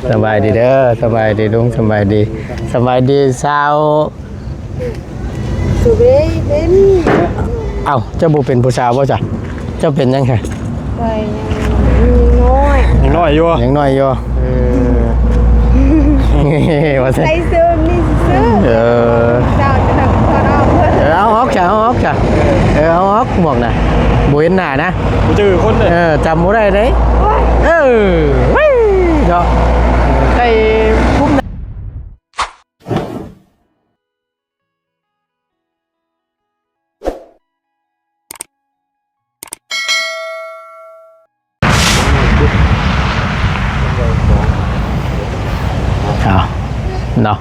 ສະບາຍດີເດີ ສະບາຍດີລຸງ ສະບາຍດີ ສະບາຍດີສາວ ສະເວເປັນ ເອົ້າ ເຈົ້າບໍ່ເປັນຜູ້ສາວບໍ່ຊະ? ເຈົ້າເປັນຫຍັງຊະ? ຂ້ອຍຍັງນ້ອຍ ຍັງນ້ອຍຢູ່ ຍັງນ້ອຍຢູ່ ເອີ ວ່າຊັ້ນ ໃສ່ເສື້ອນີ້ຊື່ໆ ເອີ ເຈົ້າຈະຖອດອອກເບິດ ເອີ ເອົາອອກຊະ ເອົາອອກຊະ ເອີ ເອົາອອກໝວກນະ ບໍ່ເຫັນໜ້ານະ ບໍ່ຈື່ຄົນເດ້ ເອີ ຈຳບໍ່ໄດ້ເດ້ ໂອ້ຍ ເອີ ເວີຍ ເນາະ ໃສ່ກຸ້ມ ເອົາເນາະ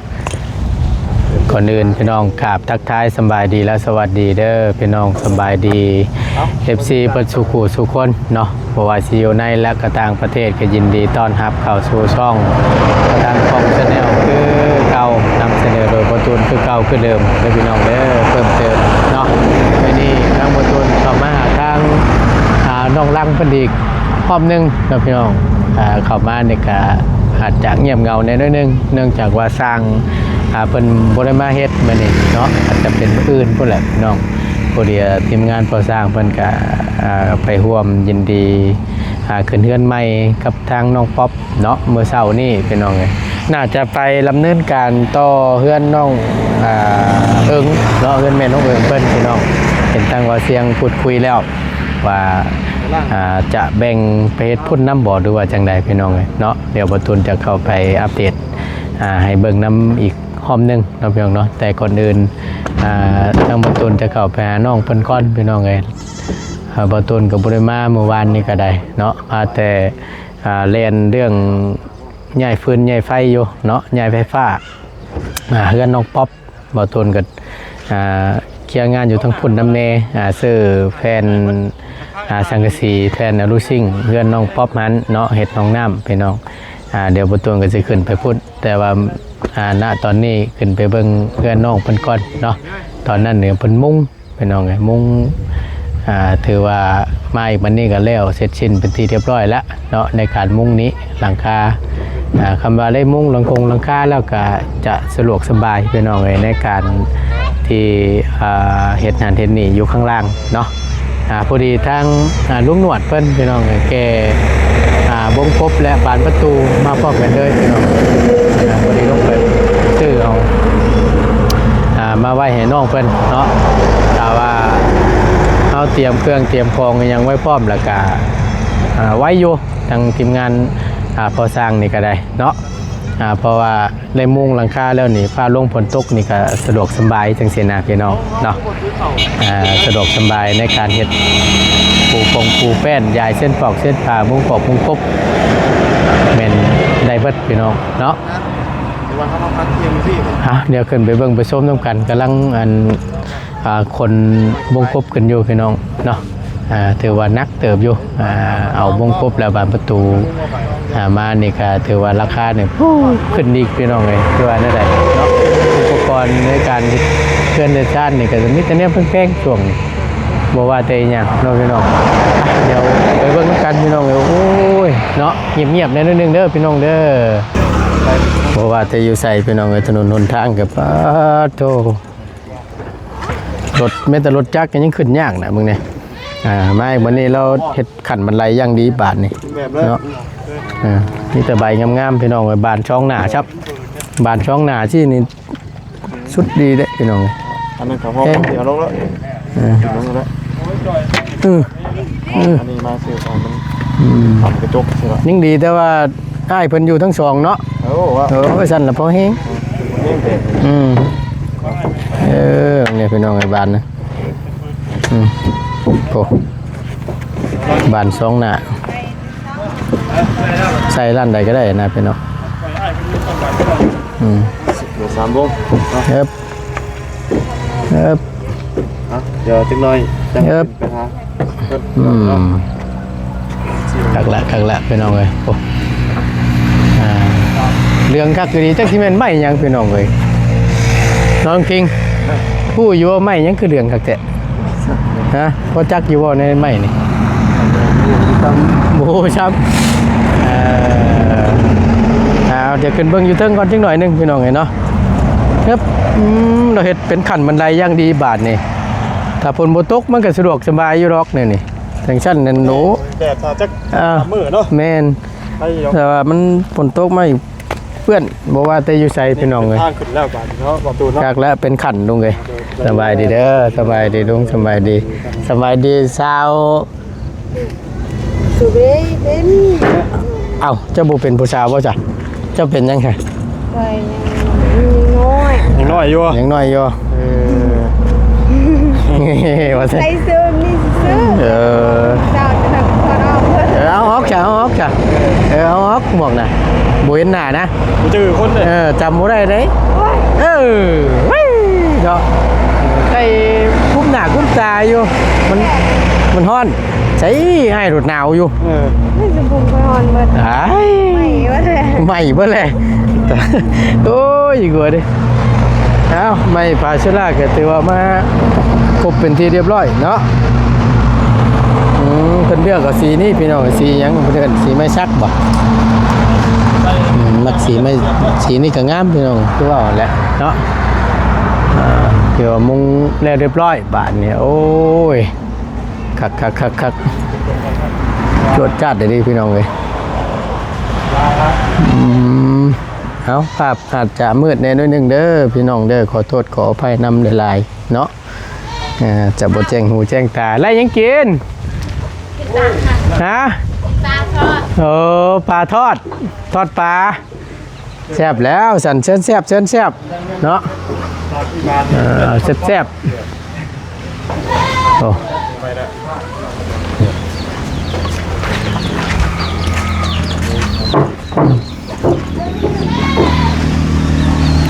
ກ່ອນອື່ນພີ່ນ້ອງກາບທັກທາຍສະບາຍດີ ແລະ ສະຫວັດດີເດີພີ່ນ້ອງ ສະບາຍດີ ເອັຟຊີ ເບິດສູ່ຄູ່ສູ່ຄົນເນາະ ບໍ່ວ່າຊິຢູ່ໃນ ແລະ ກໍຕ່າງປະເທດ ກໍຍິນດີຕ້ອນຮັບເຂົ້າສູ່ຊ່ອງກະຕັງປ່ອງ Channel ຄືເກົ່າ ນຳສະເໜີໂດຍພໍ່ຕູນຄືເກົ່າຄືເດີມເດີພີ່ນ້ອງເດີ ເພີ່ມເຕີມເນາະ ມື້ນີ້ທາງພໍ່ຕູນເຂົ້າມາຫາທາງ ອ່າ ນ້ອງລັງເພິ່ນອີກຮອບໜຶ່ງເນາະພີ່ນ້ອງ ອ່າ ເຂົ້າມານີ້ກະອາດຈະງຽບເຫງົາແດ່ໜ້ອຍໜຶ່ງ ເນື່ອງຈາກວ່າຊ່າງ ອ່າ ເພິ່ນບໍ່ໄດ້ມາເຮັດມື້ນີ້ເນາະ ອາດຈະເປັນມື້ອື່ນພຸ້ນແຫຼະພີ່ນ້ອງ ພໍດີທີມງານພໍ່ຊ່າງເພິ່ນກະ ອ່າ ໄປຮ່ວມຍິນດີ ອ່າ ຂຶ້ນເຮືອນໃໝ່ກັບທາງນ້ອງປັອບເນາະ ມື້ເຊົ້ານີ້ພີ່ນ້ອງເອີຍ ໜ້າຈະໄປດຳເນີນການຕໍ່ເຮືອນນ້ອງ ອ່າ ເອິງເນາະ ເຮືອນແມ່ນ້ອງເອິງເພິ່ນພີ່ນ້ອງ ເຫັນທາງວ່າສຽງພູດຄຸຍແລ້ວ ວ່າ ອ່າ ຈະແບ່ງໄປເຮັດພຸ້ນນຳບໍ່ ຫຼືວ່າຈັ່ງໃດພີ່ນ້ອງເອີຍເນາະ ດຽວບ່າວຕູນຈະເຂົ້າໄປອັບເດດ ອ່າ ໃຫ້ເບິ່ງນຳອີກຮອບໜຶ່ງເນາະພີ່ນ້ອງເນາະ ແຕ່ກ່ອນອື່ນ ອ່າ ທາງບ່າວຕູນຈະເຂົ້າໄປຫານ້ອງເພິ່ນກ່ອນພີ່ນ້ອງເອີຍ ອ່າ ບ່າວຕູນກໍບໍ່ໄດ້ມາມື້ວານນີ້ກໍໄດ້ເນາະ ມາແຕ່ ອ່າ ແລ່ນເລື່ອງຍ້າຍຟືນຍ້າຍໄຟຢູ່ເນາະ ຍ້າຍໄຟຟ້າ ອ່າ ເຮືອນນ້ອງປັອບ ບ່າວຕູນກໍ ອ່າ ເຄຍງານຢູ່ທາງພຸ້ນນຳແດ່ ອ່າ ຊື້ແຜ່ນ ອ່າ ສັງກະສີ ແຜ່ນອະລູຊິງ ເຮືອນນ້ອງປັອບຫັ້ນເນາະ ເຮັດຫ້ອງນ້ຳພີ່ນ້ອງ ອ່າ ດຽວບ່າວຕູນກໍຊິຂຶ້ນໄປພຸ້ນ ແຕ່ວ່າ ອ່າ ນະຕອນນີ້ຂຶ້ນໄປເບິ່ງເຮືອນນ້ອງເພິ່ນກ່ອນເນາະ ຕອນນັ້ນນີ້ເພິ່ນມຸງ ພີ່ນ້ອງເອີຍ ມຸງ ອ່າ ຖືວ່າມາອີກບັດນີ້ກໍແລ້ວເສັດສິ້ນເປັນທີ່ຮຽບຮ້ອຍແລ້ວເນາະ ໃນການມຸງນີ້ ຫຼັງຄາ ອ່າ ຄຳວ່າໄດ້ມຸງຫຼັງຄົງຫຼັງຄາແລ້ວກໍຈະສະດວກສະບາຍພີ່ນ້ອງເອີຍ ໃນການທີ່ ອ່າ ເຮັດຫັ້ນເຮັດນີ້ຢູ່ຂ້າງລ່າງເນາະ ອ່າ ພໍດີທາງ ອ່າ ລຸງໜວດເພິ່ນພີ່ນ້ອງເອີຍ ແກ່ ອ່າ ບົງກົບ ແລະ ບານປະຕູມາພ້ອມກັນເລີຍພີ່ນ້ອງ ອ່າ ພໍດີລົງໄປຊື້ເອົາ ອ່າ ມາໄວ້ໃຫ້ນ້ອງເພິ່ນເນາະ ຖ້າວ່າເຮົາຕຽມເຄື່ອງຕຽມຂອງອີ່ຫຍັງໄວ້ພ້ອມ ແລ້ວກະ ອ່າ ໄວຢູ່ ທາງທີມງານ ອ່າ ພໍ່ຊ່າງນີ້ກໍໄດ້ເນາະ ອ່າ ເພາະວ່າ ໄດ້ມຸງຫຼັງຄາແລ້ວນີ້ ຟ້າລົງຝົນຕົກນີ້ກໍສະດວກສະບາຍຈັ່ງຊີ້ນະພີ່ນ້ອງເນາະ ອ່າ ສະດວກສະບາຍໃນການເຮັດປູປົງປູແປ້ນ ຢາຍເສັ້ນປອກເສັ້ນປາ ມຸງກອກມຸງກົບ ແມ່ນໄດ້ເບິດພີ່ນ້ອງເນາະ ດຽວຂຶ້ນໄປເບິ່ງໄປຊົມນຳກັນ ກຳລັງ ອັນ ອ່າ ຂົນບົງກົບຂຶ້ນຢູ່ພີ່ນ້ອງເນາະ ອ່າ ຖືວ່າໜັກເຕີບຢູ່ ອ່າ ເອົາບົງກົບແລ້ວບານປະຕູ ອ່າ ມານີ້ກໍຖືວ່າລາຄານີ້ ໂອ້ ຂຶ້ນອີກພີ່ນ້ອງເອີຍ ຄືວ່າແນວໃດເນາະ ອຸປະກອນໃນການເຮັດເຮືອນເຮັດຊານນີ້ກໍມີແຕ່ແນວແພງໆ ຊ່ວງນີ້ ບໍ່ວ່າແຕ່ອີ່ຫຍັງເນາະພີ່ນ້ອງ ດຽວໄປເບິ່ງນຳກັນພີ່ນ້ອງເອີຍ ໂອ້ຍ ເນາະ ງຽບໆ ແດ່ໜ້ອຍໜຶ່ງເດີພີ່ນ້ອງເດີ ບໍ່ວ່າແຕ່ຢູ່ໃສພີ່ນ້ອງເອີຍ ຖະໜົນຫົນທາງກໍ ປາດໂທ ລົດ ແມ້ແຕ່ລົດຈັກກໍຍັງຂຶ້ນຍາກນະ ເບິ່ງແດ່ ອ່າ ມາອີກບັດນີ້ລາວເຮັດຂັ້ນບັນໄດຢ່າງດີບາດນີ້ ແບບເລີຍ ເນາະ ອ່າ ມີແຕ່ໃບງາມໆ ພີ່ນ້ອງເອີຍ ບານຊ່ອງໜ້າຊະ ບານຊ່ອງໜ້າຊີ້ນີ້ ສຸດດີເດ້ພີ່ນ້ອງ ອັນນັ້ນກໍພໍ ເອີ ເອົາລົງແລ້ວ ເອີ ເອົາລົງແລ້ວ ເອີ ເອີ ອັນນີ້ມາຊື້ຂອງມັນ ອືມ ປັບກະຈົກຊິລະ ຍັງດີແຕ່ວ່າອ້າຍເພິ່ນຢູ່ທັງສອງເນາະ ໂອ້ ວ່າ ເອີ ຊັ້ນລະພໍແຮງ ອືມ ເອີ ນີ້ພີ່ນ້ອງເອີຍ ບານນະ ອືມ ໂອ້ ບານສອງໜ້າ ໃສ່ຮ້ານໃດກໍໄດ້ນະພີ່ນ້ອງ ອືມ ເຫຼືອສາມວົງ ເອີບ ເອີບ ອ່ະ ດຽວຈັກໜ້ອຍຈັງ ເອີບ ໄປຫາ ອືມ ຄັກລະ ຄັກລະ ພີ່ນ້ອງເອີຍ ໂອ້ ອ່າ ເຫຼືອງຄັກອີ່ຫຼີ ຈັກຊິແມ່ນໄມ້ຫຍັງ ພີ່ນ້ອງເອີຍ ນ້ອງຄິງ ຮູ້ຢູ່ວ່າໄມ້ຫຍັງຄືເຫຼືອງຄັກແທ້? ຮະ ພໍຈັກຢູ່ບໍ່ໃນໄມ້ນີ້? ບໍ່ຮູ້ຊ້ຳ ເອີ ຈະຂຶ້ນເບິ່ງຢູ່ເທິງກ່ອນຈັກໜ້ອຍໜຶ່ງພີ່ນ້ອງເອີຍເນາະ. ເອີບ ອືມ ລາວເຮັດເປັນຂັ້ນບັນໄດຢ່າງດີບາດນີ້. ຖ້າຝົນບໍ່ຕົກມັນກໍສະດວກສະບາຍຢູ່ດອກແນວນີ້. ຈັ່ງຊັ້ນນັ້ນໂອ້ ແດດ ຖ້າຈັກ ອ່າ ສາມມື້ເນາະ. ແມ່ນ ໄດ້ຢູ່ດອກ ແຕ່ວ່າມັນຝົນຕົກມາອີກ ເປື້ອນ ບໍ່ວ່າແຕ່ຢູ່ໃສພີ່ນ້ອງເອີຍ. ທາງຂຶ້ນແລ້ວບາດນີ້ເນາະ ປະຕູເນາະ. ຈັກແລ້ວເປັນຂັ້ນລຸງເອີຍ. ສະບາຍດີເດີ ສະບາຍດີລຸງ ສະບາຍດີ ສະບາຍດີສາວ. ສຸເບຍເປັນ ເອົ້າ ເຈົ້າບໍ່ເປັນຜູ້ສາວບໍ່ຊະ? ເຈົ້າເປັນຫຍັງຮະ? ຂ້ອຍຍັງນ້ອຍ ຍັງນ້ອຍຢູ່ ຍັງນ້ອຍຢູ່. ເອີ ວ່າຊັ້ນ ໃສ່ເສື້ອນີ້ຊື່ໆ. ເອີ ເຈົ້າຈະຖອດອອກເບິດ. ເອີ ເອົາອອກຊະ ເອົາອອກຊະ. ເອີ ເອົາອອກໝວກນະ ບໍ່ເຫັນໜ້ານະ ບໍ່ຈື່ຄົນເດ້. ເອີ ຈຳບໍ່ໄດ້ເດ້. ໂອ້ຍ ເອີ ເນາະ ໃສ່ຄຸມໜ້າຄຸມຕາຢູ່ ມັນ ມັນຮ້ອນ. ໃສ່ອ້າຍໂດດໜາວຢູ່. ເອີ ເຮີ້ຍ ສົມພົງໄປຮອນເບິດ. ອ້າຍ ໄໝ້ເບິດແຫຼະ ໄໝ້ເບິດແຫຼະ. ໂອ້ຍ ກົວເດ້. ເອົ້າ ໄມ້ພາເຊລາກໍຖືວ່າມາຄົບເປັນທີ່ຮຽບຮ້ອຍເນາະ. ອືມ ເພິ່ນເລືອກເອົາສີນີ້ພີ່ນ້ອງ ສີຫຍັງ ເພິ່ນເອີ້ນສີໄມ້ສັກບໍ່? ອືມ ມັກສີໄມ້ ສີນີ້ກໍງາມພີ່ນ້ອງ ຄືວ່າຫັ້ນແຫຼະເນາະ. ອ່າ ຖືວ່າມຸງແລ້ວຮຽບຮ້ອຍບາດນີ້. ໂອ້ຍ ຄັກໆໆໆ ຈວດຈາດເດ້ພີ່ນ້ອງເອີຍ. ອືມ ເອົາ ພາບອາດຈະມືດແດ່ໜ້ອຍໜຶ່ງເດີພີ່ນ້ອງເດີ ຂໍໂທດຂໍອະໄພນຳຫຼາຍໆເນາະ. ເອີ ຈະບໍ່ແຈ້ງຫູແຈ້ງຕາ. ໄລ່ຫຍັງກິນ? ຮະ? ປາທອດ. ໂອ້ ປາທອດ ທອດປາ. ແຊບແລ້ວຊັ້ນ ເຊີນແຊບ ເຊີນແຊບເນາະ. ເອີ ແຊບໆ. ໂອ້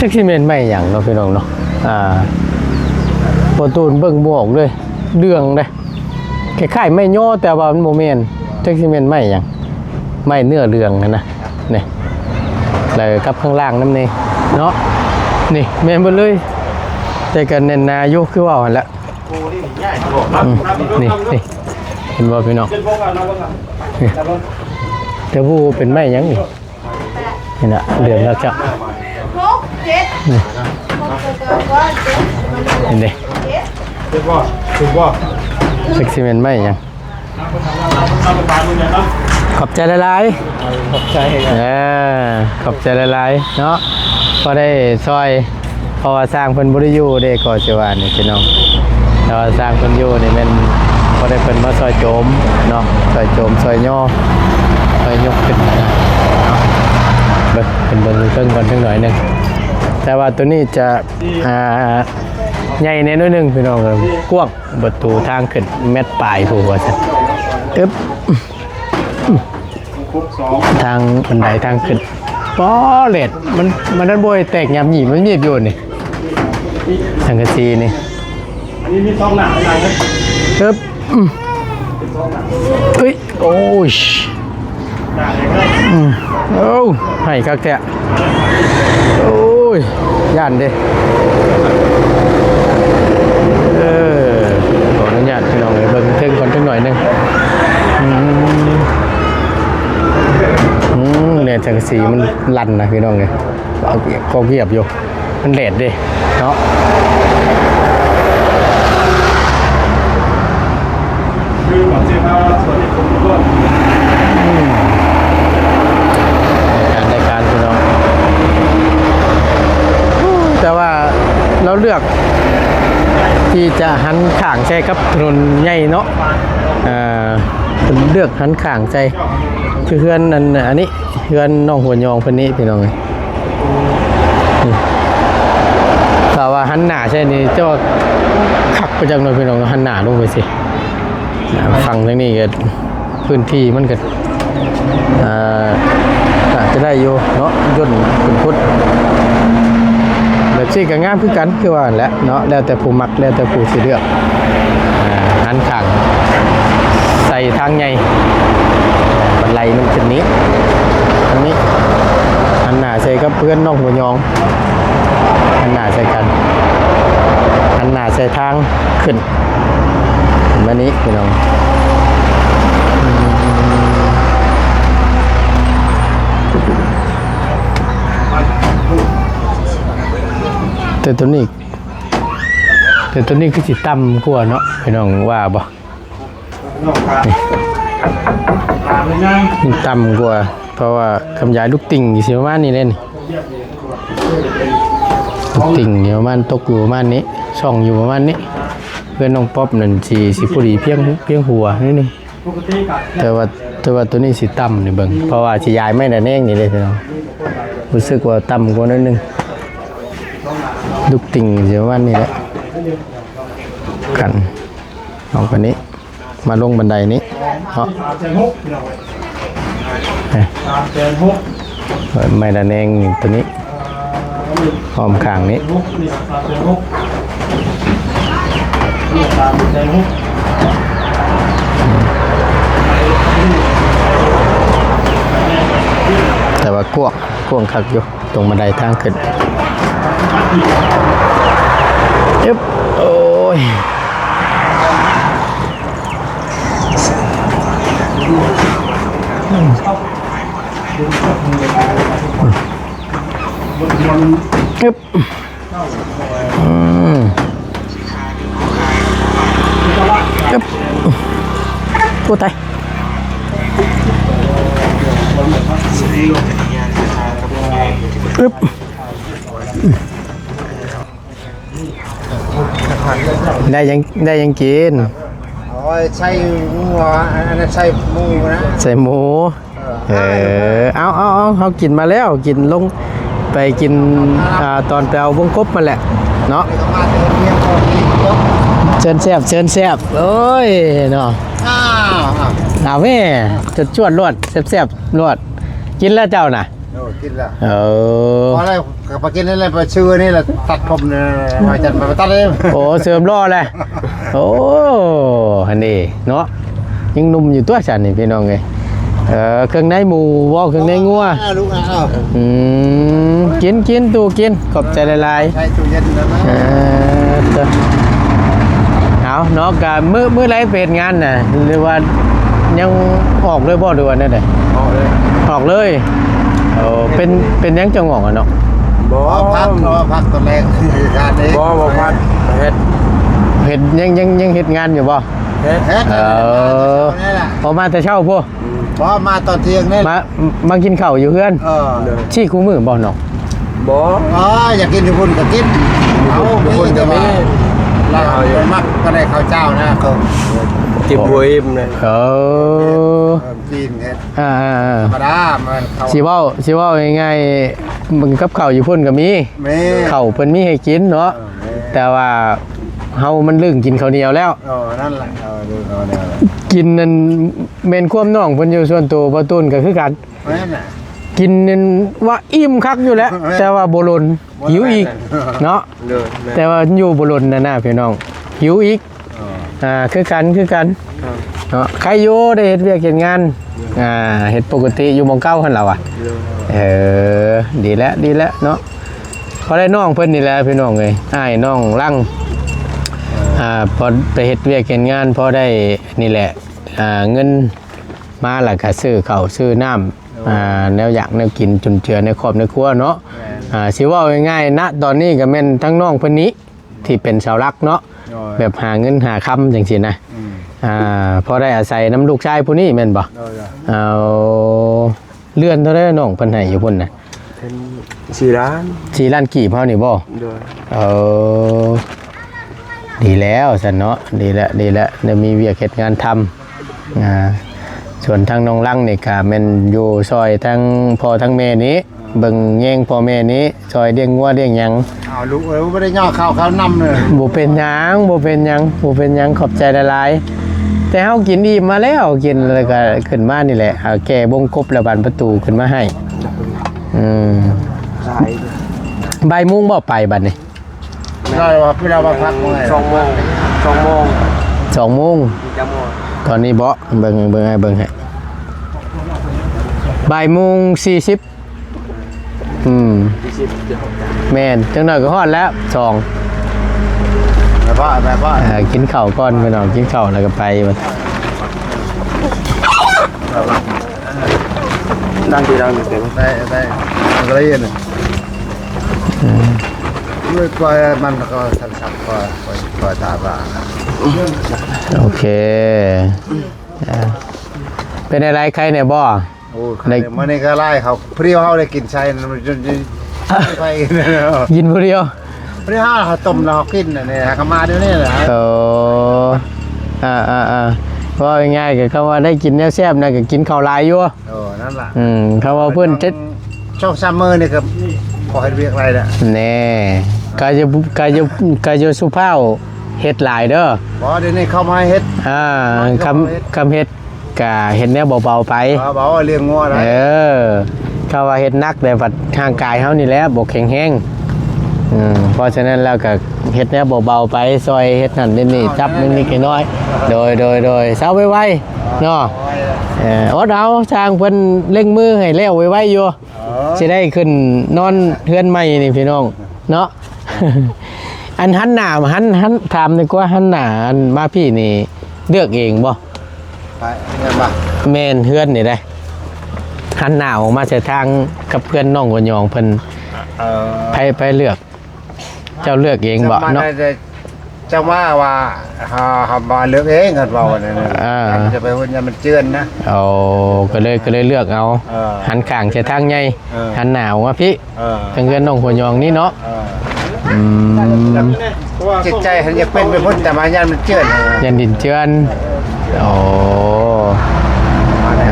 ຈັກຊິແມ່ນໄມ້ຫຍັງເນາະພີ່ນ້ອງເນາະ. ອ່າ ປະຕູເບິ່ງບໍ່ອອກເລີຍ ເຫຼືອງເດ້. ຄ້າຍໆໄມ້ຍໍ ແຕ່ວ່າມັນບໍ່ແມ່ນ ຈັກຊິແມ່ນໄມ້ຫຍັງ ໄມ້ເນື້ອເຫຼືອງຫັ້ນນະ. ນີ້ ແລ້ວກັບຂ້າງລ່າງນຳນີ້ເນາະ. ນີ້ແມ່ນເບິດເລີຍ ແຕ່ກໍແໜ້ນໜາຢູ່ ຄືເວົ້າຫັ້ນແຫຼະ. ອືມ ນີ້ ນີ້ ເຫັນບໍ່ພີ່ນ້ອງ? ນີ້ ແຕ່ບໍ່ຮູ້ເປັນໄມ້ຫຍັງນີ້. ນີ້ນະ ເດືອນລະຈັກ ຫົກ ເຈັດ ນີ້ ຫົກ ເຈັດ ເຫັນເດ້ ຖືກບໍ່? ຖືກບໍ່? ຈັກຊິແມ່ນໄມ້ຫຍັງ. ຂອບໃຈຫຼາຍໆ ຂອບໃຈ ເອີ ຂອບໃຈຫຼາຍໆເນາະ ພໍໄດ້ຊ່ອຍ. ເພາະວ່າຊ່າງເພິ່ນບໍ່ໄດ້ຢູ່ເດ້ ກໍຊິວ່ານີ້ພີ່ນ້ອງ ແຕ່ວ່າຊ່າງເພິ່ນຢູ່ນີ້ແມ່ນບໍ່ໄດ້ ເພິ່ນມາຊ່ອຍໂຈມເນາະ ຊ່ອຍໂຈມ ຊ່ອຍຍໍ ຊ່ອຍຍົກຂຶ້ນນະເນາະ. ເບິ່ງ ເພິ່ນເບິ່ງເທິງກ່ອນຈັກໜ້ອຍໜຶ່ງ ແຕ່ວ່າໂຕນີ້ຈະ ອ່າ ໃຫຍ່ແດ່ໜ້ອຍໜຶ່ງພີ່ນ້ອງ ກວ້າງ ປະຕູທາງຂຶ້ນແມັດປາຍພຸ້ນວ່າຊັ້ນ. ອຶບ ທາງບັນໄດທາງຂຶ້ນ ປໍ້ ແດດ ມັນ ມັນນັ້ນບໍ່ໃຫ້ແຕກຫຍາບຫຍິບ ມັນຫຍິບຢູ່ນີ້ ສັງກະສີນີ້. ອັນນີ້ມີສອງໜ້າ ເອີບ ອືມ ເອີຍ ໂອ້ຍ ອືມ ໂອ້ ໃຫ້ຄັກແທ້. ໂອ້ຍ ຢ້ານເດ້ ເອີ ຂໍອະນຸຍາດພີ່ນ້ອງເອີຍ ເບິ່ງເທິງກ່ອນຈັກໜ້ອຍໜຶ່ງ. ອືມ ອືມ ແນວສັງກະສີມັນລັ່ນນະພີ່ນ້ອງເອີຍ ເອົາ ກໍກຽບຢູ່ ມັນແດດເດ້ເນາະ. ອືມ ການໄດ້ການພີ່ນ້ອງ ແຕ່ວ່າລາວເລືອກທີ່ຈະຫັນຂ້າງໃສ່ກັບຖະໜົນໃຫຍ່ເນາະ. ເອີ ເລືອກຫັນຂ້າງໃສ່ ຄືເຮືອນອັນ ອັນນີ້ ເຮືອນນ້ອງຫົວຍອງເພິ່ນນີ້ພີ່ນ້ອງເອີຍ. ນີ້ ຖ້າວ່າຫັນໜ້າໃສ່ນີ້ ເຈົ້າວ່າຄັກໄປຈັກໜ້ອຍພີ່ນ້ອງເນາະ ຫັນໜ້າລົງໄປຊີ້. ຝັ່ງທາງນີ້ກໍພື້ນທີ່ມັນກໍ ເອີ ອາດຈະໄດ້ຢູ່ເນາະ ຢ້ນເປັນພຸດ ແບບຊີ້ກໍງາມຄືກັນ ຄືວ່າຫັ້ນແຫຼະເນາະ ແລ້ວແຕ່ຜູ້ມັກ ແລ້ວແຕ່ຜູ້ຊິເລືອກ. ອ່າ ຫັນຂ້າງໃສ່ທາງໃຫຍ່ ບັນໄດມັນຂຶ້ນນີ້ ທາງນີ້ ຫັນໜ້າໃສ່ກັບເຮືອນນ້ອງຫົວຍອງ ຫັນໜ້າໃສ່ກັນ ຫັນໜ້າໃສ່ທາງຂຶ້ນ ປະມານນີ້ພີ່ນ້ອງ. ອືມ ແຕ່ໂຕນີ້ ແຕ່ໂຕນີ້ຄືຊິຕ່ຳກວ່າເນາະ ພີ່ນ້ອງວ່າບໍ່? ນີ້ຕ່ຳກວ່າ ເພາະວ່າຄຳຢາຍລູກຕິ່ງຊິປະມານນີ້ແຫຼະນີ້ ລູກຕິ່ງຢູ່ປະມານ ຕົກຢູ່ປະມານນີ້ ຊ່ອງຢູ່ປະມານນີ້. ເຮືອນນ້ອງປັອບນັ້ນຊິ ຊິພໍດີພຽງ ພຽງຫົວໜ້ອຍໜຶ່ງ ແຕ່ວ່າ ແຕ່ວ່າໂຕນີ້ຊິຕ່ຳນີ້ເບິ່ງ ເພາະວ່າຊິຢາຍໄມ້ດາແນງນີ້ເດ້ພີ່ນ້ອງ ຮູ້ສຶກວ່າຕ່ຳກວ່າໜ້ອຍໜຶ່ງ ລູກຕິ່ງຊິປະມານນີ້ແຫຼະ ກັນເອົາປານນີ້ ມາລົງບັນໄດນີ້ເນາະ ສາມແສນຫົກພີ່ນ້ອງເອີຍ ສາມແສນຫົກ ເອີ ໄມ້ດາແນງນີ້ ໂຕນີ້ ອ້ອມຂ້າງນີ້ ແຕ່ວ່າກວ້າງ ກວ້າງຄັກຢູ່ ຕົງບັນໄດທາງຂຶ້ນ ອຶບ ໂອ້ຍ ອຶບ ອືມ ອຶບ ໂອ້ ຕາຍ ອຶບ. ໄດ້ຫຍັງ ໄດ້ຫຍັງກິນ? ໂອ້ຍ ໃສ່ໝູ ອັນນັ້ນໃສ່ໝູນະ ໃສ່ໝູ ເອີ ເອີ ເອົາ ເອົາ ເອົາ ເຮົາກິນມາແລ້ວ ກິນລົງໄປກິນ ອ່າ ຕອນໄປເອົາວົງກົບມາແຫຼະເນາະ ເຊີນແຊບ ເຊີນແຊບ ໂອ້ຍເນາະ ເອົາແມ່ ຈວດໆ ໂລດ ແຊບໆ ໂລດ ກິນແລ້ວເຈົ້ານະ? ໂອ້ ກິນແລ້ວ ເອີ ພໍແລ້ວ ກໍໄປກິນນີ້ແຫຼະ ໄປຊື້ນີ້ແຫຼະ ຕັດຜົມນີ້ ມາຈັດ ມາຕັດເອງ ໂອ້ ເສີມຫຼໍ່ແຫຼະ ໂອ້ ອັນນີ້ເນາະ ຍັງໜຸ່ມຢູ່ຕົວະຊັ້ນນີ້ພີ່ນ້ອງເອີຍ ເອີ ເຄື່ອງໃນໝູບໍ່ ເຄື່ອງໃນງົວ ເອົາລູກເອົາ ອືມ ກິນ ກິນ ຕູ້ກິນ ຂອບໃຈຫຼາຍໆ ໃສ່ຕູ້ເຢັນແລ້ວນະ ເອີ ເອົາເນາະ ກະມື້ ມື້ໃດໄປເຮັດງານນະ ຫຼືວ່າຍັງອອກເລີຍບໍ່ ຫຼືວ່າແນວໃດ? ອອກເລີຍ ອອກເລີຍ ໂອ້ ເປັນ ເປັນຫຍັງຈັ່ງອອກອະເນາະ? ບໍ່ ພັກ ເພາະວ່າພັກຕອນແລງ ງານນີ້ ບໍ່ ບໍ່ພັກ ເຮັດ ເຮັດ ຍັງ ຍັງ ຍັງເຮັດງານຢູ່ບໍ່? ເຮັດ ເຮັດ ເອີ ເອົາມາແຕ່ເຊົ້າພຸ້ນ ອືມ ບໍ່ ມາຕອນທ່ຽງນີ້ ມາ ມາກິນເຂົ້າຢູ່ເຮືອນ ເອີ ຊີ້ຄູ່ມື້ບໍ່ນ້ອງ? ບໍ່ ອໍ ຢາກກິນຢູ່ພຸ້ນກໍກິນ ຢູ່ພຸ້ນກໍມີ ລາວມັກກໍໄດ້ເຂົ້າເຈົ້ານະ ເຂົາກິນບໍ່ອີ່ມນະ ເອີ ກິນເຮັດ ອ່າໆໆ ທຳມະດາ ມັນເຂົ້າ ຊິເວົ້າ ຊິເວົ້າງ່າຍໆ ມັນກັບເຂົ້າຢູ່ພຸ້ນກໍມີ ແມ່ນ ເຂົ້າເພິ່ນມີໃຫ້ກິນເນາະ ເອີ ແມ່ນ ແຕ່ວ່າເຮົາມັນລຶ້ງກິນເຂົ້າໜຽວແລ້ວ ເອີ ນັ້ນແຫຼະ ເອີ ເອົາແນວ ກິນນັ້ນແມ່ນຄວາມນ້ອງເພິ່ນຢູ່ ສ່ວນໂຕບ່າວຕູນກໍຄືກັນ ແມ່ນນະ ກິນນັ້ນວ່າອີ່ມຄັກຢູ່ແຫຼະ ແມ່ນ ແຕ່ວ່າບໍ່ຫຼົ່ນ ບໍ່ ຫິວອີກ ແມ່ນ ເນາະ ໂດຍ ແມ່ນ ແຕ່ວ່າຢູ່ບໍ່ຫຼົ່ນນັ້ນນະພີ່ນ້ອງ ຫິວອີກ ອໍ ອ່າ ຄືກັນ ຄືກັນ ເອີ ເນາະ ໃຄຢູ່ໄດ້ເຮັດວຽກເຮັດງານ ອ່າ ເຮັດປົກກະຕິຢູ່ໝ່ອງເກົ່າຫັ້ນລະວະ ໂດຍ ເອີ ດີແລ້ວ ດີແລ້ວເນາະ ພໍໄດ້ນ້ອງເພິ່ນນີ້ແຫຼະພີ່ນ້ອງເອີຍ ອ້າຍນ້ອງຫຼັງ ອ່າ ພໍໄປເຮັດວຽກເຮັດງານ ພໍໄດ້ນີ້ແຫຼະ ອ່າ ເງິນມາແລ້ວກະຊື້ເຂົ້າຊື້ນ້ຳ ໂດຍ ອ່າ ແນວຢາກແນວກິນຈຸນເຈືອໃນຄອບໃນຄົວເນາະ ແມ່ນ ອ່າ ຊິເວົ້າງ່າຍໆ ນະ ຕອນນີ້ກະແມ່ນທັງນ້ອງເພິ່ນນີ້ ທີ່ເປັນເສົາຫຼັກເນາະ ໂດຍ ແບບຫາເງິນຫາຄຳຈັ່ງຊີ້ນະ ອືມ ອ່າ ພໍໄດ້ອາໄສນຳລູກຊາຍຜູ້ນີ້ແມ່ນບໍ່? ໂດຍ ເອົາ ເດືອນເທົ່າໃດນ້ອງເພິ່ນໃຫ້ຢູ່ພຸ້ນນະ? ເປັນສີ່ລ້ານ ສີ່ລ້ານກີບເຮົານີ້ບໍ່? ໂດຍ ເອີ ດີແລ້ວຊັ້ນເນາະ ດີແລ້ວ ດີແລ້ວ ໄດ້ມີວຽກເຮັດງານທຳ ອ່າ ສ່ວນທາງນ້ອງຫຼັງນີ້ກະແມ່ນຢູ່ຊ່ອຍທັງພໍ່ທັງແມ່ນີ້ ເບິ່ງແຍງພໍ່ແມ່ນີ້ ຊ່ອຍລ້ຽງງົວລ້ຽງຫຍັງ ເອົາລູກເອີຍ ບໍ່ໄດ້ຍ່ອງເຂົ້າເຂົ້ານ້ຳເລີຍ ບໍ່ເປັນຫຍັງ ບໍ່ເປັນຫຍັງ ບໍ່ເປັນຫຍັງ ຂອບໃຈຫຼາຍໆ ແຕ່ເຮົາກິນອີ່ມມາແລ້ວ ກິນແລ້ວກະຂຶ້ນມານີ້ແຫຼະ ເອົາແກ້ວົງກົບແລ້ວບານປະຕູຂຶ້ນມາໃຫ້ ອືມ ສາຍ ບ່າຍໂມງບໍ່ໄປບັດນີ້? ໄດ້ວ່າເວລາວ່າພັກມື້ໃດ? ສອງໂມງ ສອງໂມງ ສອງໂມງ ຈະໂມງ ຕອນນີ້ບໍ່? ເບິ່ງ ເບິ່ງ ເບິ່ງໃຫ້ ບ່າຍໂມງສີ່ສິບ ອືມ ສີ່ສິບ ແມ່ນ ຈັກໜ້ອຍກໍຮອດແລ້ວ ສອງ ແບບວ່າ ແບບວ່າ ເອີ ກິນເຂົ້າກ່ອນ ພີ່ນ້ອງ ກິນເຂົ້າແລ້ວກໍໄປ ນັ່ງທີ່ນັ່ງເຕັມ ໄດ້ ໄດ້ ໄດ້ ອືມ. ມັນກໍໂທລະສັບກໍ ກໍ ກໍຕາມວ່າ ໂອເຄ ອ່າ ເປັນໄດ ໄຄແດ່ບໍ່? ໂອ້ ໄຄ ໄດ້ ມື້ນີ້ກໍຫຼາຍ ເຮົາ ພໍດີເຮົາໄດ້ກິນໄຊ ໄປ ກິນຜູ້ດຽວ ພໍດີເຮົາຕົ້ມແລ້ວເຮົາກິນ ອັນນີ້ເຮົາກໍມາດຽວນີ້ແຫຼະ ໂອ້ ອ່າໆໆ ເວົ້າງ່າຍໆ ກໍຄຳວ່າໄດ້ກິນແນວແຊບນະ ກໍກິນເຂົ້າຫຼາຍຢູ່. ເອີ ນັ້ນລະ ອືມ ເຂົາເວົ້າເພິ່ນເຈັດ ສອງສາມມື້ນີ້ກໍພໍເຮັດວຽກໄດ້ແລ້ວ ແນ່ ກະຢ່າ ກະຢ່າ ກະຢ່າສຸພາວເຮັດຫຼາຍເດີ ບໍ່ ດຽວນີ້ເຂົາມາໃຫ້ເຮັດ ອ່າ ຄຳ ເຂົາເຮັດ ຄຳເຮັດກະເຮັດແນວເບົາໆໄປ ເອີ ເບົາ ລ້ຽງງົວໄດ້ ເອີ ເຂົາວ່າເຮັດໜັກແລ້ວບັດຮ່າງກາຍເຮົານີ້ແຫຼະບໍ່ແຂງແຮງ ອືມ ເພາະສະນັ້ນແລ້ວກະເຮັດແນວເບົາໆໄປ ຊ່ອຍເຮັດນັ້ນເຮັດນີ້ ຈັບນິດໆໜ້ອຍໆ ໂດຍ ໂດຍ ໂດຍ ເຊົາໄວໆ ເນາະ ເອີ ອົດເອົາ ຊ່າງເພິ່ນເລັ່ງມືໃຫ້ແລ້ວໄວໆຢູ່ ເອີ ຊິໄດ້ຂຶ້ນນອນເຮືອນໃໝ່ນີ້ພີ່ນ້ອງເນາະ ອັນຫັນໜ້າ ຫັນ ຫັນ ຖາມດີກວ່າ ຫັນໜ້າ ອັນ ມາພີ້ນີ້ເລືອກເອງບໍ່? ໄປ ແມ່ນບໍ່? ແມ່ນ ເຮືອນນີ້ເດ້ ຫັນໜ້າອອກມາໃສ່ທາງກັບເຮືອນນ້ອງຫົວຫຍອງເພິ່ນ ເອີ ໃຜ ໃຜເລືອກ? ເຈົ້າເລືອກເອງບໍ່ເນາະ? ເຈົ້າມາວ່າ ເຮົາ ເຮົາມາເລືອກເອງ ຄັນເວົ້າອັນນັ້ນນະ ອ່າ ຈະໄປເຮັດຫຍັງມັນເຈື່ອນນະ ໂອ້ ກໍເລີຍ ກໍເລີຍເລືອກເອົາ ເອີ ຫັນຂ້າງໃສ່ທາງໃຫຍ່ ເອີ ຫັນໜ້າອອກມາພີ້ ເອີ ທາງເຮືອນນ້ອງຫົວຫຍອງນີ້ເນາະ ເອີ ອືມ ຈິດໃຈຫັ້ນຢາກເປັນໄປພຸ້ນ ແຕ່ວ່າຢ້ານມັນເຈື່ອນ ຢ້ານດິນເຈື່ອນ ໂອ້ ເອີ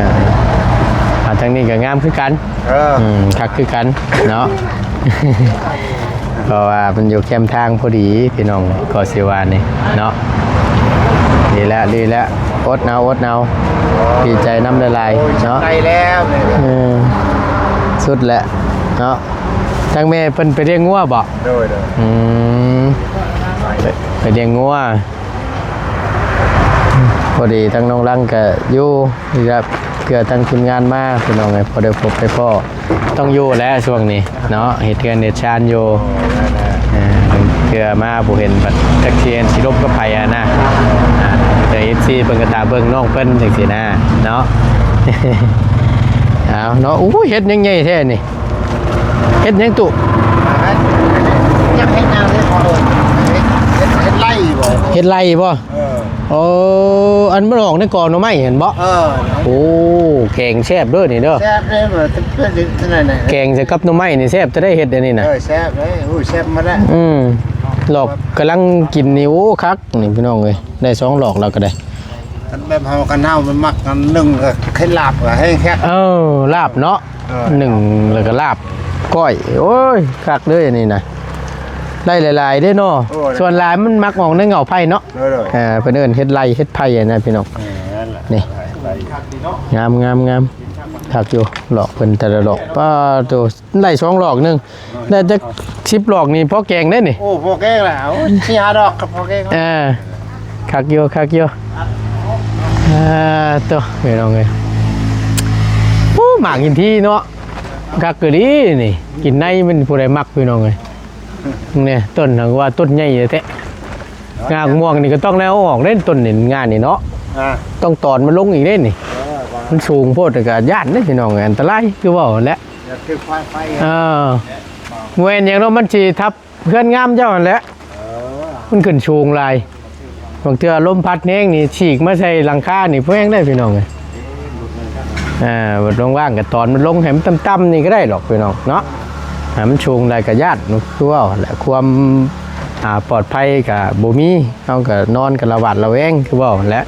ອ່າ ທາງນີ້ກໍງາມຄືກັນ ເອີ ອືມ ຄັກຄືກັນເນາະ ເພາະວ່າມັນຢູ່ແຄມທາງພໍດີພີ່ນ້ອງ ກໍຊິວ່ານີ້ເນາະ ດີແລ້ວ ດີແລ້ວ ອົດເອົາ ອົດເອົາ ດີໃຈນຳຫຼາຍໆເນາະ ໄດ້ແລ້ວ ເອີ ສຸດແຫຼະເນາະ ທາງແມ່ເພິ່ນໄປລ້ຽງງົວບໍ່? ໂດຍ ໂດຍ ອືມ ໄປ ໄປລ້ຽງງົວ ພໍດີທາງນ້ອງລັງກໍຢູ່ ນີ້ລະ ເພື່ອທາງທີມງານມາ ພີ່ນ້ອງເອີຍ ພໍໄດ້ພົບໄດ້ພໍ້ ຕ້ອງຢູ່ແຫຼະຊ່ວງນີ້ເນາະ ເຮັດເຮືອນເຮັດຊານຢູ່ ເອີ ເທື່ອມາບໍ່ເຫັນ ບັດຈັກຊິເຫັນຊິລົມກັບໃຜຫັ້ນນະ ອ່າ ແຕ່ ເອັຟຊີ ເພິ່ນກໍຖ້າເບິ່ງນ້ອງເພິ່ນຈັ່ງຊີ້ນະເນາະ ເອົາເນາະ ໂອ້ຍ ເຫັດຫຍັງໃຫຍ່ແທ້ນີ້ ເຫັດຫຍັງຕຸ? ຈັກເຫັດຫຍັງເດ້ ເຂົາເອີ້ນ ເຫັດ ເຫັດ ເຫັດໄລ່ບໍ່? ເຫັດໄລ່ບໍ່? ເອີ ໂອ້ ອັນມັນອອກໃນກອໜໍ່ໄມ້ຫັ້ນບໍ່? ເອີ ໂອ້ ແກງແຊບເດີນີ້ເດີ ແຊບເດ້ ແກງໃສ່ກັບໜໍ່ໄມ້ນີ້ແຊບແທ້ເດ້ ເຫັດອັນນີ້ນະ ເອີ ແຊບເດ້ ໂອ້ ແຊບໝົດແຫຼະ ອືມ ຫຼອກກຳລັງກິນນີ້ ໂອ້ ຄັກນີ້ພີ່ນ້ອງເອີຍ ໄດ້ສອງຫຼອກແລ້ວກໍໄດ້ ຄັນແບບເຮົາ ຄັນເຮົາມັນມັກອັນໜຶ່ງກໍເຮັດລາບກໍແຮງແຊບ ເອີ ລາບເນາະ ເອີ ໜຶ້ງແລ້ວກໍລາບ ກ້ອຍ ໂອ້ຍ ຄັກເລີຍອັນນີ້ນະ ໄດ້ຫຼາຍໆເດ້ເນາະ ໂອ້ຍ ສ່ວນຫຼາຍມັນມັກອອກໃນເຫງົ້າໄຜ່ເນາະ ໂດຍໆ ອ່າ ເພິ່ນເອີ້ນເຫັດໄລ່ເຫັດໄຜ່ຫັ້ນນະພີ່ນ້ອງ ເອີ ນັ້ນແຫຼະ ນີ້ ງາມໆໆ ຄັກຢູ່ ຫຼອກເພິ່ນແຕ່ລະຫຼອກ ປາໂຕ ໄດ້ສອງຫຼອກໜຶ່ງ ໄດ້ຈັກສິບຫຼອກນີ້ພໍແກງໄດ້ນີ້ ໂອ້ ພໍແກງແລ້ວ ສີ່ຫ້າດອກກໍພໍແກງ ເອີ ຄັກຢູ່ ຄັກຢູ່ ອ່າ ໂຕ ພີ່ນ້ອງເອີຍ ໂອ້ ໝາກອິນທີເນາະ ຄັກອີ່ຫຼີນີ້ ກິນໃນມັນ ຜູ້ໃດມັກ ພີ່ນ້ອງເອີຍ ນີ້ຕົ້ນຫາກວ່າຕົ້ນໃຫຍ່ແທ້ໆ ງາມ່ວງນີ້ກໍຕ້ອງໄດ້ເອົາອອກເດ້ ຕົ້ນນີ້ ງານີ້ເນາະ ອ່າ ຕ້ອງຕອນມັນລົງອີກເດ້ນີ້ ເອີ ມັນສູງໂພດ ກໍຢ້ານເດ້ພີ່ນ້ອງ ອັນຕະລາຍ ຄືເວົ້າຫັ້ນແຫຼະ ຢ່າຖືກໄຟ ໄຟ ເອີ ບໍ່ແມ່ນຫຍັງດອກ ມັນຊິທັບເຮືອນງາມເຈົ້າຫັ້ນແຫຼະ ເອີ ມັນຂຶ້ນສູງຫຼາຍ ບາງເທື່ອລົມພັດແຮງນີ້ ສີກມາໃສ່ຫຼັງຄານີ້ ແພງເດ້ພີ່ນ້ອງເອີຍ ອ່າ ວັດວ່າງໆກໍຕອນມັນລົງໃຫ້ມັນຕ່ຳໆນີ້ກໍໄດ້ດອກພີ່ນ້ອງເນາະ ໃຫ້ມັນສູງຫຼາຍກໍຢ້ານ ຄືເວົ້າແຫຼະ ຄວາມ ອ່າ ປອດໄພກໍບໍ່ມີ ເຮົາກໍນອນກໍລະຫວາດລະແວງ ຄືເວົ້າຫັ້ນແຫຼະ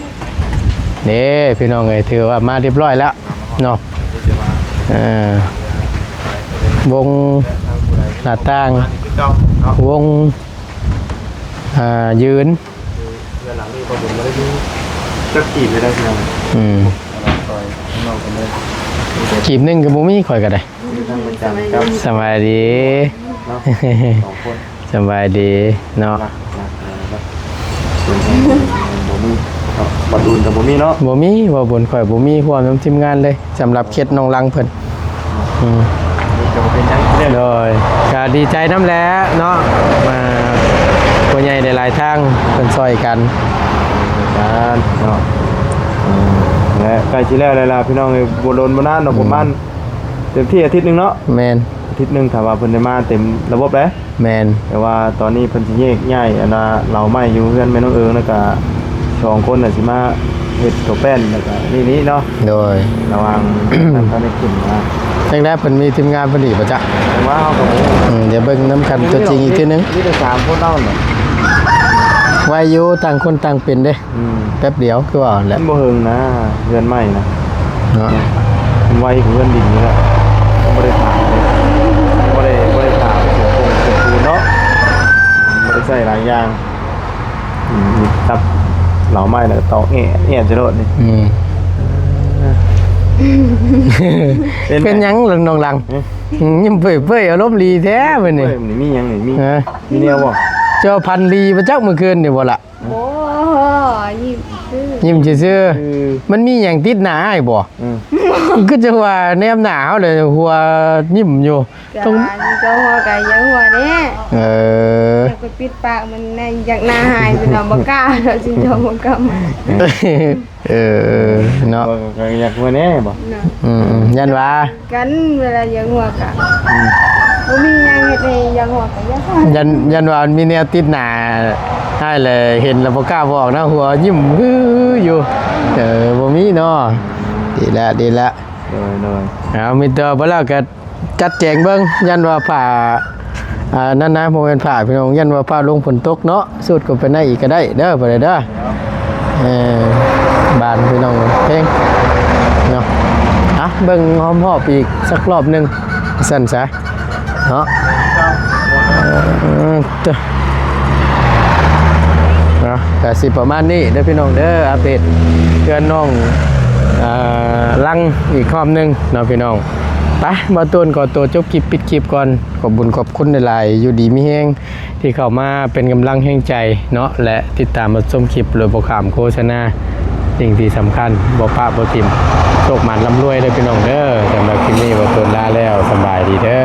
ເດ້ພີ່ນ້ອງເອີຍ ຖືວ່າມາຮຽບຮ້ອຍແລ້ວເນາະ ເອີ ວົງໜ້າຕ່າງ ວົງ ອ່າ ຢືນ ເຮືອນຫຼັງນີ້ບໍ່ບຸນບໍ່ໄດ້ມີຈັກກີບເລີຍເດີພີ່ນ້ອງ ອືມ ກີບໜຶ່ງກໍບໍ່ມີ ຂ້ອຍກໍໄດ້ ຢູ່ທາງປະຈຳກັບ ສະບາຍດີເນາະ ສອງຄົນ ສະບາຍດີເນາະ ຫຼັກໆ ເນາະ ສ່ວນໃຫຍ່ບໍ່ມີເນາະ ບັດອື່ນກໍບໍ່ມີເນາະ ບໍ່ມີ ບໍ່ບຸນ ຂ້ອຍບໍ່ມີຮ່ວມນຳທີມງານເລີຍ ສຳລັບເຂດໜອງລັງເພິ່ນ ອືມ ໂດຍ ກໍດີໃຈນຳແຫຼະເນາະ ມາ ຜູ້ໃຫຍ່ຫຼາຍໆທາງເພິ່ນຊ່ອຍກັນ ເນາະ ອືມ ແລະ ໃກ້ຊິແລ້ວແລ້ວລະ ພີ່ນ້ອງເອີຍ ບໍ່ດົນບໍ່ນານດອກ ອືມ ປະມານ ເຕັມທີ່ອາທິດໜຶ່ງເນາະ. ແມ່ນ ອາທິດໜຶ່ງ ຖ້າວ່າເພິ່ນໄດ້ມາເຕັມລະບົບເດ້. ແມ່ນ ແຕ່ວ່າຕອນນີ້ເພິ່ນຊິແຍກຍ້າຍອັນນ່າ ເລົາໄມ້ຢູ່ເຮືອນແມ່ນ້ອງເອີງ ແລ້ວກະສອງຄົນນະຊິມາເຮັດຕົວແປ້ນ ແລ້ວກະນີ້ນີ້ເນາະ. ໂດຍ ລະຫວ່າງ ທາງເພິ່ນມາ ຈັ່ງໃດເພິ່ນມີທີມງານເພິ່ນອີກບໍ່ຈັກ? ແຕ່ວ່າເຮົາກໍບໍ່ ອືມ ດຽວເບິ່ງນຳກັນຕົວຈິງອີກເທື່ອໜຶ່ງ. ມີແຕ່ສາມຄົນເຮົານະ. ໄວຢູ່ ຕ່າງຄົນຕ່າງເປັນເດ້. ອືມ ແປັບດຽວຄືວ່າຫັ້ນແຫຼະ. ມັນບໍ່ເຫິງນະ ເຮືອນໃໝ່ນະເນາະ. ມັນໄວກວ່າເຮືອນດິນຢູ່ແລ້ວ. ມັນບໍ່ໄດ້ຖາງເດ້ ບໍ່ໄດ້ ບໍ່ໄດ້ຖາງເສຍໂຄງເສຍປູນເນາະ. ມັນບໍ່ໄດ້ໃຊ້ຫຼາຍຢ່າງ. ອືມ ຕັດເລົາໄມ້ແລ້ວກໍຕອກແອະແອະໃສ່ໂລດນີ້. ອືມ ເປັນ ເປັນຫຍັງນ້ອງຫຼັງ? ຫຶ? ອືມ ຍິ້ມເຜີຍໆ ອາລົມດີແທ້ມື້ນີ້. ເອີຍ ມື້ນີ້ມີຫຍັງນີ້? ມີ ຮະ? ມີແນວບໍ່? ເຈົ້າຝັນດີບໍ່ຈັກມື້ຄືນນີ້ບໍ່ລະ? ບໍ່ ຍິ້ມຊື່ ຍິ້ມຊື່ໆ. ເອີ ມັນມີຫຍັງຕິດໜ້າອ້າຍບໍ່? ເອີ ຄືຈັ່ງວ່າແນມໜ້າເຮົາເລີຍ ຫົວຍິ້ມຢູ່. ກະ ຕ້ອງ ຊິເຈົ້າຫົວກະຢ່າຫົວແດ່. ເອີ ຢາກໄປປິດປາກມັນແດ່ ຢາກໜ້າຫາຍຊິເນາະ ບໍ່ກ້າດອກ ຊິເຈົ້າບໍ່ກ້າ. ເອີ ເນາະ ກໍຢາກຫົວແດ່ບໍ່? ເນາະ ອືມໆ ຢ້ານວ່າ ກັນ ເວລາຢາກຫົວກະ ອືມ ບໍ່ມີຫຍັງເຮັດໃຫ້ຢາກຫົວກະຢາກຫົວ. ຢ້ານ ຢ້ານວ່າມັນມີແນວຕິດໜ້າອ້າຍແຫຼະ ເຫັນແລ້ວບໍ່ກ້າບອກນະ ຫົວຍິ້ມຮືຢູ່. ເອີ ບໍ່ມີເນາະ. ດີແລ້ວ ດີແລ້ວ. ໂດຍ ໂດຍ. ເອົາ ມີແຕ່ບໍ່ແລ້ວກະ ຈັດແຈງເບິ່ງ ຢ້ານວ່າຟ້າ ອ່າ ນັ້ນນະ ບໍ່ແມ່ນຟ້າພີ່ນ້ອງ ຢ້ານວ່າຟ້າລົງຝົນຕົກເນາະ. ສູດເຂົ້າໄປໃນອີກກໍໄດ້ເດີ ບໍ່ໄດ້ເດີ. ເອີ ບານພີ່ນ້ອງເພງເນາະ. ອ່ະ ເບິ່ງຮອບໆອີກສັກຮອບໜຶ່ງ ຊັ້ນຊະເນາະ. ເອີ ເນາະ ກະຊິປະມານນີ້ເດີພີ່ນ້ອງເດີ ອັບເດດເຮືອນນ້ອງ ເອີ ຫຼັງອີກຮອບໜຶ່ງເນາະພີ່ນ້ອງ. ໄປ ບ່າວຕູນຂໍຕົວຈົບຄລິບ ປິດຄລິບກ່ອນ. ຂອບບຸນຂອບຄຸນຫຼາຍໆ ຢູ່ດີມີແຮງທີ່ເຂົ້າມາເປັນກຳລັງແຮງໃຈເນາະ ແລະ ຕິດຕາມຮັບຊົມຄລິບໂດຍບໍ່ຂ້າມໂຄສະນາ. ສິ່ງທີ່ສຳຄັນ ບໍ່ປະບໍ່ຖິ້ມ ໂຊກໝານລ່ຳລວຍເດີພີ່ນ້ອງເດີ. ສຳລັບຄລິບນີ້ ບ່າວຕູນລາແລ້ວ ສະບາຍດີເດີ.